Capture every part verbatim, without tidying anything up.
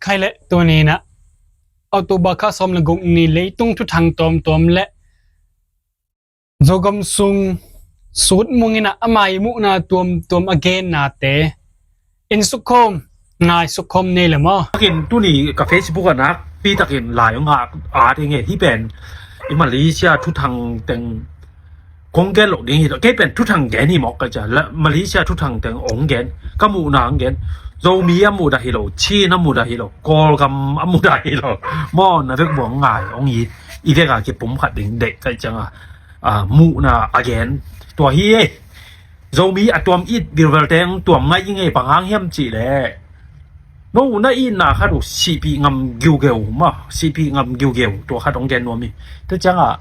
Khai le tuni in ah October kha sawm le guk ni leitung thuthang tuamtuam le Zogam sung sut mung in ah ama ii muhna tuamtuam a gennate in sukkhawm ngai sukkhawm nei le maw? Takin tuni ka Facebook ah nakpi takin lai hong at ing e. Hih pen i Malaysia thuthang teng kong gen loh ding hi lo. Kei pen thuthang gen hi mawk ka cia. Malaysia thuthang teng hong gen, ka muhna hong gen. Zomi a muhdah hi lo, Chin a muhdah hi lo, Kawlgam a muhdah hi lo. Maw, na vek buang ngai hong it, i vek a kipum khat ding deih ka hih ciang a, a, muhna a gen. Tua hi e. Zomi a tuam it bilbel teng tuam ngaih i ngei, bang hang hiam cih leh, no na itna khat uh sihpih ngam giugeu maw, sihpih ngam giugeu, tua khat hong gen nuam hi. Tua ciang a,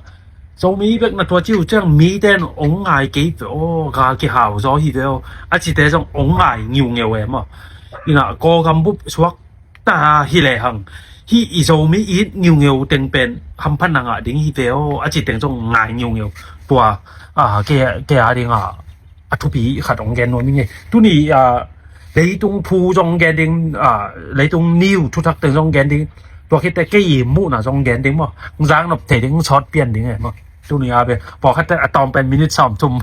Zomi bek na tua ci uh ciang mite in hong ngai kei ve aw, gal kihau zaw hi ve aw, a cite zong hong ngai ngiungeu e maw. In ah Kawlgam bup suak ta hi lehang, hih i Zomi it ngiungeu teng pen hamphatna ngah ding hi ve aw, a ci teng zong ngai ngiungeu. Tua, a, kei, kei a ding a, a thupi khat hong gen nuam ing e. Tuni, a, leitung thu zong gen ding, a, leitung niu thuthak teng zong gen ding. Tua khit teh kei i muhna zong gen ding maw. Zang nop thei ding, sawt pian ding e maw. Tuni a bel pawlkhat teh a tawm pen minute sawmthum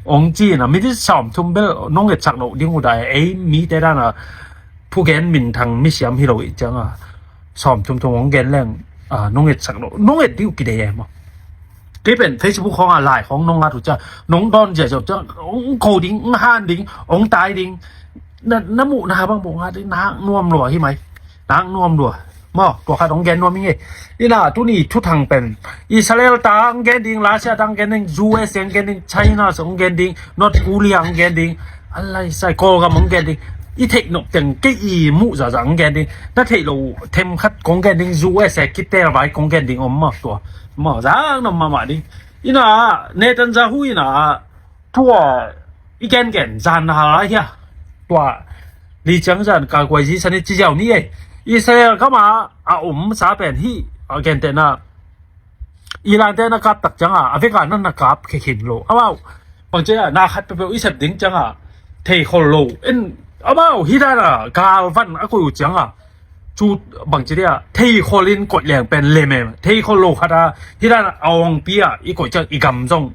hong ci in ah, minute sawmthum bel nong etsak loh ding uh dai, ei mite dan a thugen minthang misiam hi lo i hih ciang a, sawmthum thum hong gen leng, a, nong etsak loh, nong et ding uh kideih e maw. Kei pen Facebook khawng ah lai khawng nong at uh ciang, nong dawn ziahziah uh ciang, hong ko ding, hong han ding, hong tai ding. Na, na muhna bang bawh ngat ding, nak nuam lua hi mai. Nak nuam lua. Maw, tua khat hong gen nuam ing e. In ah tuni thuthang pen Israel ta hong gen ding, Russia ta hong gen ding, U S A hong gen ding, China hong gen ding, North Korea hong gen ding, a lai sai Kawlgam hong gen ding. I theih nop teng kei i muh zahzah hong gen ding. Na theih loh themkhat kong gen ding, U S A kitel vai kong gen ding om maw tua. Maw, zang nop mahmah ding. In ah Netanyahu in ah tua i gengen zan na hal lai hia. Tua li ciang zan ka guai zi sani ci ziau ni e. Israel gam a a omsa pen hih a gentehna Iran te na kap tak ciang a, a vek a na na kap khe khin lo. Amau bangci a na khat peuhpeuh i sep ding ciang a thei khol lo. In amau hih dan a galvan a koih uh ciang a, cu bangci dia thei khol in koih leng pen lem e. Thei khol lo khat a hih dan a awngpi a i koih ciang i gam zong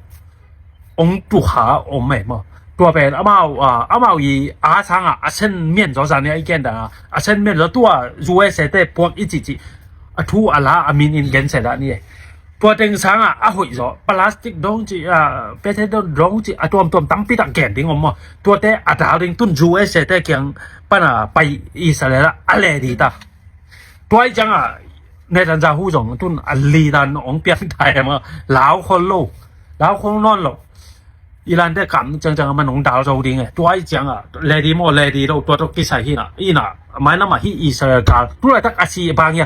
hong tukha om e maw. Tua pen amau, a, amau i a sang a a sen mian zaw zan i a i gen dan a a sen mian zaw tua U S A te puak i cihcih a thu a la a min in gen se dah ni e. Tua teng sang a a hoih zaw plastic dong ci, a, pete dong ci a tuamtuam tampi tak gen ding om maw. Tuate a dal ding tun U S A te kiang pan a pai Israel a a le di ta. Tua i ciang a Netanyahu zong tun a lidan hong piang thai a maw, lau khol lo, lau khol nawn lo. Iran te kam ciangciang a man hong dal zo ding e. Tua i ciang a ledi maw ledi lo, tua tawh kisai hi na. In ah mainam a hih Israel gal tu laitak a si bang ia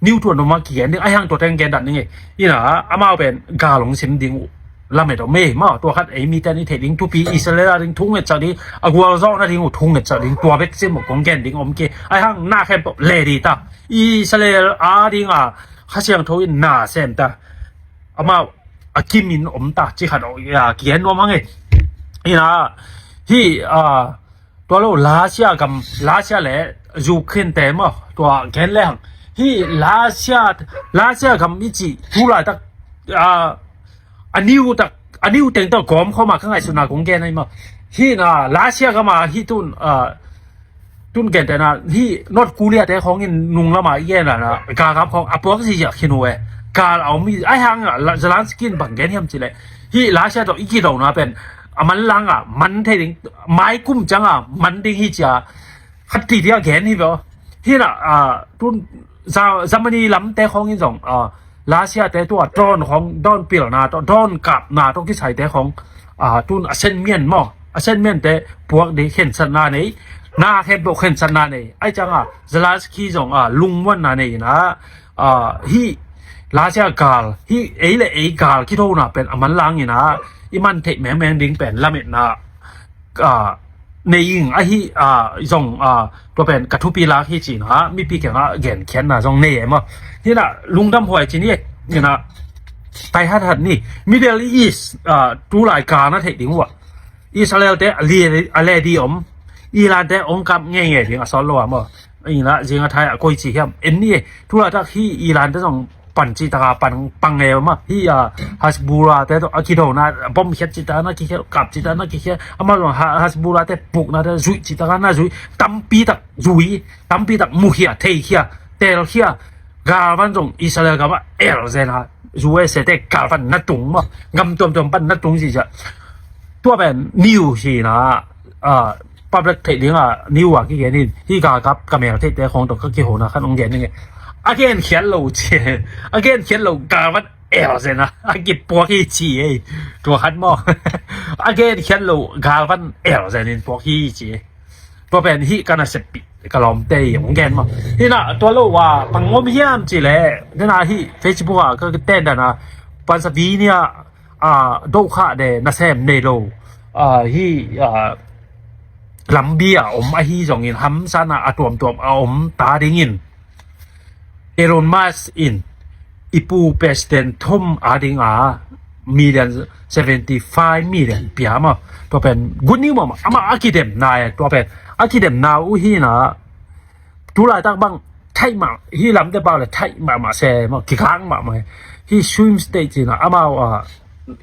niu tuan dong ma kigen ding a hiang tua teng gen dan ding e. In ah amau pen gal hong sim ding uh lamet om e maw. Tua khat ei mite in i theih ding thupi, Israel a ding thu ngetsak ding, a gualzawhna ding uh thu ngetsak ding, tua bek sim uh kong gen ding om kei. A hiang na khempeuh ledi ta. Israel a ding a Kha Siangtho in na sem ta. Amau a kim in om ta ci khat aw, a kigen nuam hang e. In ah hih, a, tua lo Russia gam, Russia le Ukraine te maw, tua gen le hang. Hih Russia, Russia gam i cih tu laitak, a, a niu tak, a niu teng tak gawm khawm a ka ngaihsutna kong gen ahi maw. Hih na Russia gam a hih tun, a, tun gentehna hih North Korea te khawng in nung lam a i gen a na galkap khawng a puak ziahziah khin uh e. Gal a om hi a hiang a Zelensky in bang gen hiam cih leh hih Russia tawh i kidona pen a manlang a man thei ding, mai kum ciang a man ding hi cia khat ti ti a gen hi ve aw. Hih na, a, tun Za-, Germany lam te khawng in zong, a, Russia te tua drone khawng, drone pilna tawh, drone kapna tawh kisai te khawng, a, tun a sen mian maw, a sen mian te puak ding khensatna nei, na khempeuh khensatna nei. Ai ciang a Zelensky zong, a, lungmuanna nei in a, a, hih Russia gal, hih ei le ei gal kidona pen a manlang in a, i man theih mengmeng ding pen lametna, a, nei ing ahi, a, zong, a, tua pen ka thupi lak hi cin a, mipi kiangah genkhiatna zong nei e maw. Hih na lungdam huai cin hi e. Hih na tai hathat ni Middle East, a, tulai ka na theih ding uh a Israel te a li, a ledi om, Iran te ong kap ngeingei ding a sawt lo a maw. ina zinga thai a koi ci hiam en ni e. Tulaitak hi Iran te zong pan cih taka pan pang e ma hi a, Hezbollah te tawh a kidona bom khiat cih taka na kikhiat, kap cih taka na kikhiat, ama zong Hezbollah te pukna te zuih cih taka na zuih, tampi tak zui, tampi tak mukhia, theikhia, telkhia. Galvan zong Israel gama el zen a, U S A te galvan na tung ma, gam tuamtuam pan na tung zihziah. Tua pen new hi na, public theih dinga new a kigen in, hi galkap ka mel theihte khong tawh ka kihona khan hong gen ding e. A gen khiat lo ci, a gen khiat lo galvan el zen a, a kipuak hi ci e. Tua khat maw? A gen khiat lo galvan el zen in puak hi ci e. Tua pen hi ka na seppih ka lawmte i hong gen maw? Hi na tua lo a pang om hiam ci le, hi na hi Facebook a ka ten dan a, Pennsylvania a, dohkhah de nasem nei lo, a, hi, a, lambi a om ahi zongin hamsan a, a tuamtuam a om ta dingin Elon Musk in i pu President Trump a dinga million, seventy five million pia maw. Tua pen good news maw, ama a kidemna e, tua pen a kidemna uh hi na. Tulaitak bang thaih mah, hi lamte bang le thaih mahmah se maw, kikang mahmah. Hi swing state cina amau a,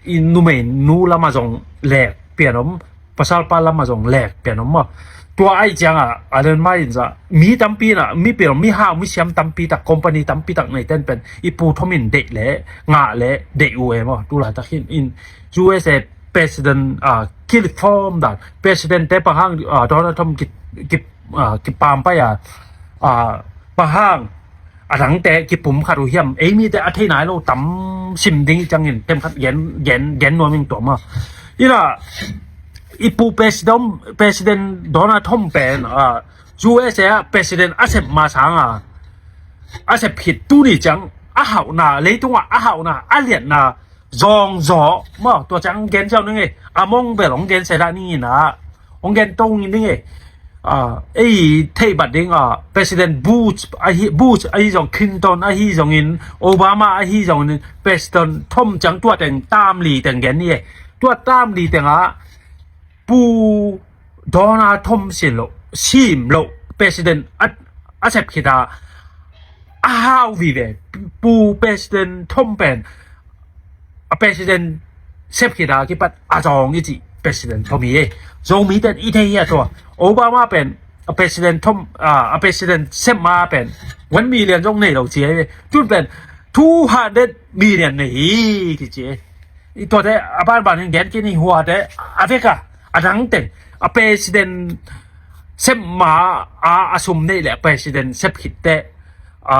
i numei nu lama zong lek pian om, pasal pa lama zong lek pian om maw. Tua ai cianga Elon Musk in za mi tampi na, mi pil, mi hau, mi siam tampi tak, company tampi tak nei ten pen i pu Trump in deih le, ngah le, deih uh e maw. Tulaitak hin in U S A President, a, ki reform dan, President te pahang, a, Donald Trump ki, ki, a, kipam pai a, a, pahang a dangte kipum khat uh hiam? Ei mite a thei nai lo tam sim ding i ciangin tem khat gen, gen, gen nuam ing tuam a. Ina i pu President, President Donald Trump pen, a, U S A President a sep ma sanga a sep khit tuni ciang a hauhna, leitungah a hauhna, a liatna zong zaw maw, tua ciang gen ciau ning e, a mong bel hong gen se dah ning ina, hong gen to ning e. A, ei thei bat ding a, President Bush ahi, Bush ahi zong, Clinton ahi zongin, Obama ahi zongin, President Trump ciang tua teng tam li teng gen ni e. Tua tam li teng a pu Donald Trump sin lo, sim lo, President a, a sep khit a, a hau vive, pu President Trump pen a President sep khit a kipat a zong i ci President Trump hi e. Zomi ten i thei hi a tua. Obama pen a President Trump, a, a President sep ma pen one million zong nei lo ci e. Tun pen two hundred million nei hi kici e. I tuate a banban in gen kini huate a veka a dang teng a President sep ma a, a sum nei le a President sep khitte a,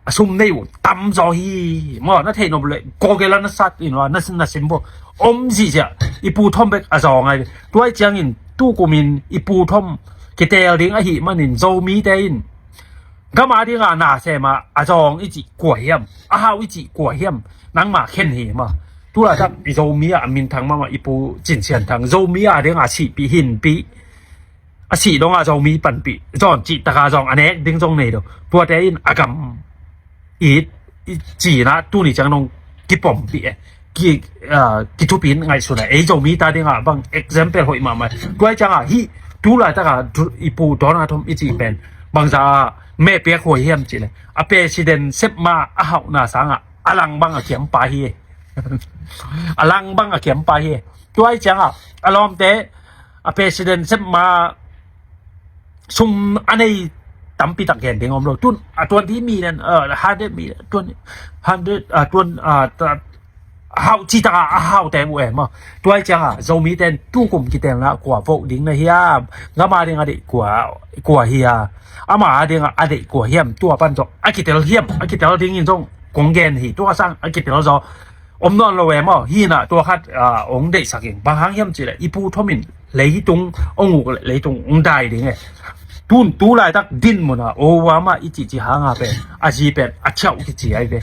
a sum nei uh tam zaw hi maw. Na thei nop le Google a na sat in a na, na sim bo om zihziah. I pu Trump bek a zaw ngai. Tuai ciangin tukumin i pu Trump kitel ding ahi manin Zomite in gama dinga na sema a zawng i cih kua hiam, a hau i cih kua hiam, nangma khen hi ma. Tulaitak i Zomi a minthang mama i pu Cin Sian Thang Zomi a dinga sihpih hinpih, a sih donga Zomi panpih zawn cih taka zawng a nek ding zong nei lo. Tuate in a gam it, i cina tuni ciang nong kipompih e, ki, a, kithupi in ngaihsun a, ei Zomi ta dinga bang example hoih mahmah. Tuai cianga hih tulaitaka i pu Donald Trump i cih pen bangza a mehpiak huai hiam cih le a President sep ma a hauhna sanga a lang bang a kiampa hi e. A lang bang a kiampa hi e. Tuai cianga a lawmte a President sep ma sum a nei tampi tak gen ding om lo. Tun a twenty million, uh, hundred million, twenty, hundred, uh, twenty, uh, hau ci taka a hau te mu e maw. Tuai cianga Zomi ten tukum kitelna kua vote ding na hiam, gama ding a deih kua, kua hi a, ama a ding a deih kua hiam, tua pan zong a kitel hiam, a kitel dingin zong kong gen hi. Tua sang a kitel zaw om nawn lo e maw. Hina tua khat, a, ong deihsak ing. Bang hang hiam cih le i pu Trump in leitung ong uk le leitung ong dai ding e. Tun tulaitak dinmun a Obama i cihcih hanga pen a zi pen a thiauh kici ai ve.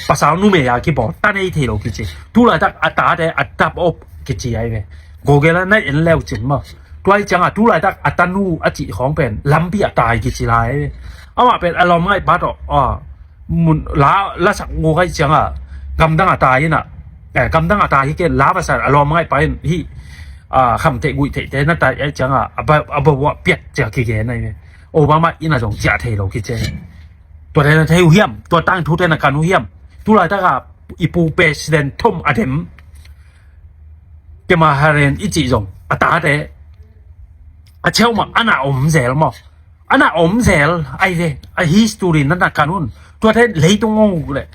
Pasal numei a kibawl ta nei thei lo kici. Tulaitak a tate a dap op kici ai ve. Google a na en leu cin maw. Tuai cianga tulaitak a tanu a cih khawng pen lampi a tai kici lai ai ve. Amah pen a lawm ngaih pa tawh, a, mun la, lasak nguk aih cianga gamdang a tai ina, eh, gamdang a tai hi ken la pasal a lawm ngaih pa in hi, a, khamtheih guihtheihte na tai aih cianga a ba, a ba buah piat cia kigen aih ve. Obama inn ah zong ciah thei lo kici. Tuate na thei uh hiam? Tua tangthu te na kan uh hiam? Tulaitaka i pu President Trump a dem, Kamala Harris i cih zong a tate a cheu mah a na om zel maw? A na om zel ai ve. A history na na kan un. Tuate leitung ong uk leh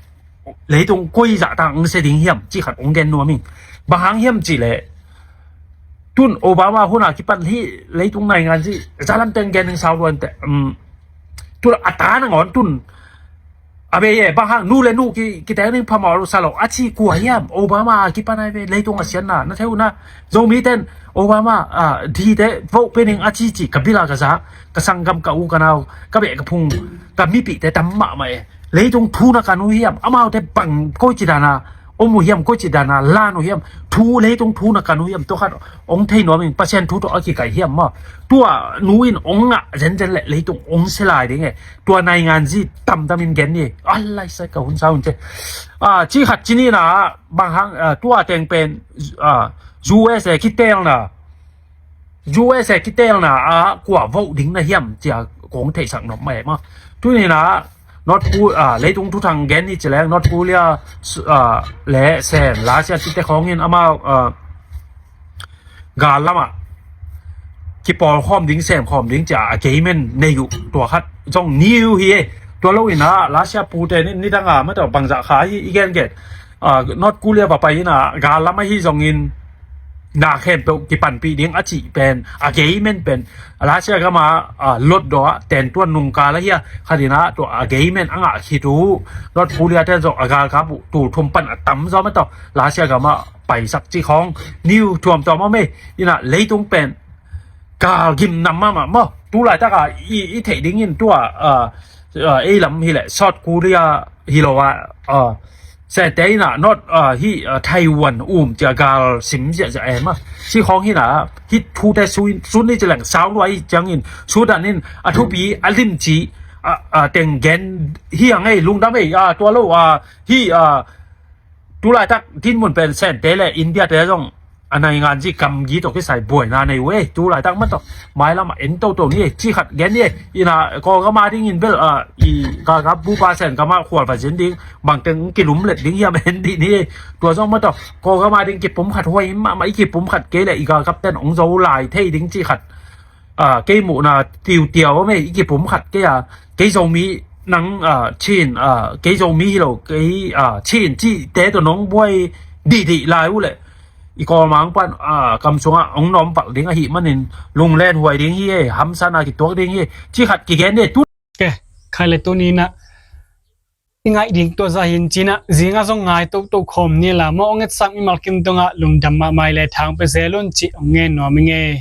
leitung koi zah tang ong sia ding hiam cih khat ong gen nuam ing. Bang hang hiam cih leh tun Obama hun a kipan hih leitung naingan zih zalam teng gen ing sau luan te. Tun a ta nangawn tun a bei e, bang hang nu le nu ki, kiteng ding phamawh lo sa lo a ci kua hiam? Obama a kipan ai ve. Leitung a sianna na thei uh na, Zomi ten Obama a dite vote pe ning a ci ci ka bil a ka za, ka sanggam, ka u ka nau, ka beh ka phung, ka mipihte tam mahmah e. Leitung thu na kan uh hiam? Amaute bang koici dana om uh hiam, koici dana lan uh hiam? Thu, leitung thu na kan uh hiam? Tua khat ong thei nuam ing. Pasian thu tawh a kikaih hiam maw? Tua nu in ong ngah zenzen leh leitung ong sia lai ding e. Tua naingan zi tamtam in gen ni. A lai sai ka hun sa hun ce. Ci khat ci ni na, bang hang tua teng pen U S A kitelna, U S A kitelna ah kua vote ding na hiam cia kong theihsak nop mai maw? Tuni na North Korea, leitung thuthang gen hi ci leng North Korea le Sen, Russia cite khawngin amau gal lamah kipawlkhawm ding, semkhawm ding cia agreement nei uh. Tua khat zong new hi e. Tua lo ina Russia pute ni, nidanga matawh bangzah kha hi i genget. North Korea va pai ina gal lam ahi zongin na khempeuh kipanpih ding a cih pen agreement pen Russia gama lotdawh a tentuan nungkal ahi a, khat ina tua agreement a ngah khit uh. North Korea ten zong a galkap uh tul thum pan a tamzaw matawh Russia gama paisak cih khawng new tuamtuam om e. Ina leitung pen gal gim nam mahmah maw? Tulaitaka i theih dingin tua ei lam hileh South Korea hi lo a, Sente ina North hi Taiwan um cia gal sim ziahziah em a. Cih khawng hina hih thute sun ni ci leng sau lua i ciangin Sudan in a thupi a limci teng gen hi a ngei, lungdam ei. Tua lo a hi Tulaitak dinmun pen Sente le India te zong a naingan zi kamgi tawh kisai buaina nei uh e. Tulaitak matawh mailam a en toto ni e. Ci khat gen ni e. Ina Kawlgama dingin bel i galkap bupa Sen gama khual va zin ding, bangteng kilum let ding hiam en dih ni e. Tua zong matawh Kawlgama ding kipum khat huai mahmah, i kipum khat kei le i galkap ten ong zo lai thei ding ci khat kei muhna tiutiau a mei, i kipum khat kei a, kei Zomi nang Chin, kei Zomi hi lo, kei Chin cihte tawh nong buai dihdih lai uh leh i kawlmang pan kam sungah ong nawm palh ding ahih manin lunglen huai ding hi e, hamsana kituak ding hi e. Ci khat kigen de tu. Ke khai le tu ni na i ngaih ding tua zah hin cinah zingah zong ngai toto khawm ni la, mawh ngetsak mimal kim tungah lungdam mahmah le thang pe zel un cih ong ngen nuam i ngei.